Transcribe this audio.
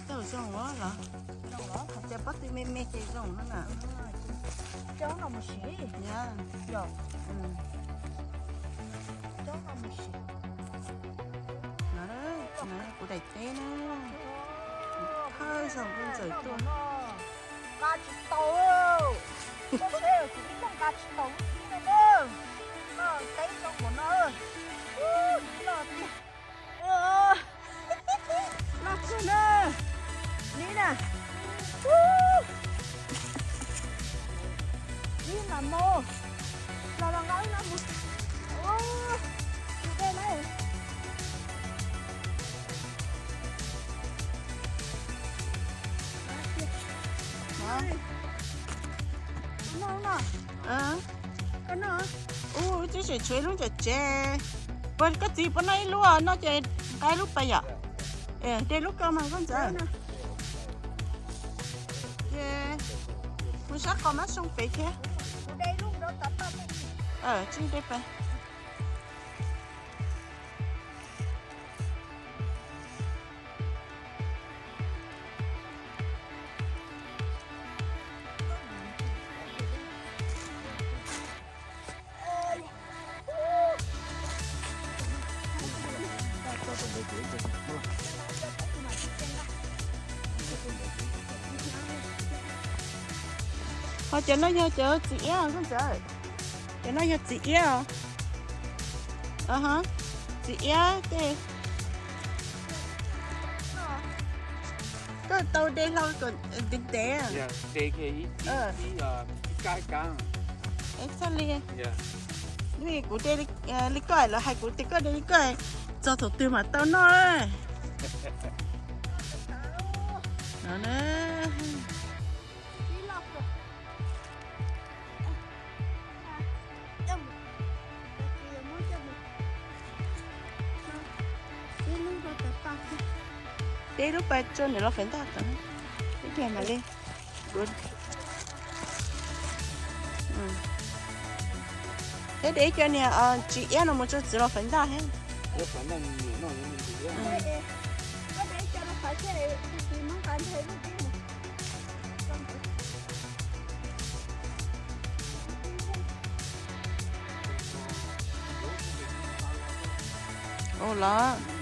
Tau zoo los? Hais tias pob tw me me ces zoo no na. Coj no mus siv. Coj no mus siv. Kuv daim teb na. Thawj zaug kuv ntxawm tuaj. Nqa tsis tau. Koj seb kuv ib leeg nqa tsis tau lub tib no na. Noj teb zoo npaum no. Loj tiag. Loj tiag na. Ni na. Ni mam mus. Los los nqa wb no mus. Tus dej na. Koj noj. Ub, tib tseem tshuav ib lub ntawm tsev. Puas koj txiv puas noj ib lub no ces nqa ib lub pas yom. De lub koj mas koj ntxawm. Ces mus sab qos mab soo pem thiab. Tsis de pas. Ho cov no yog cov txiv iab koj ntxawm. Cov no yog txiv iab os. Txiv iab tej. Koj tau de hlo kom ntev ntev. Txhob li, kuv de li koj lawv hais kuv tias koj de li koj, txog thaum twg mam tau noj. Peb lub pas tso nws los fais ntaj tod. Ib pliag mam li. Thiab de ib co niag txiv iab no mus tso txiv los fais ntaj thiab. Ua los.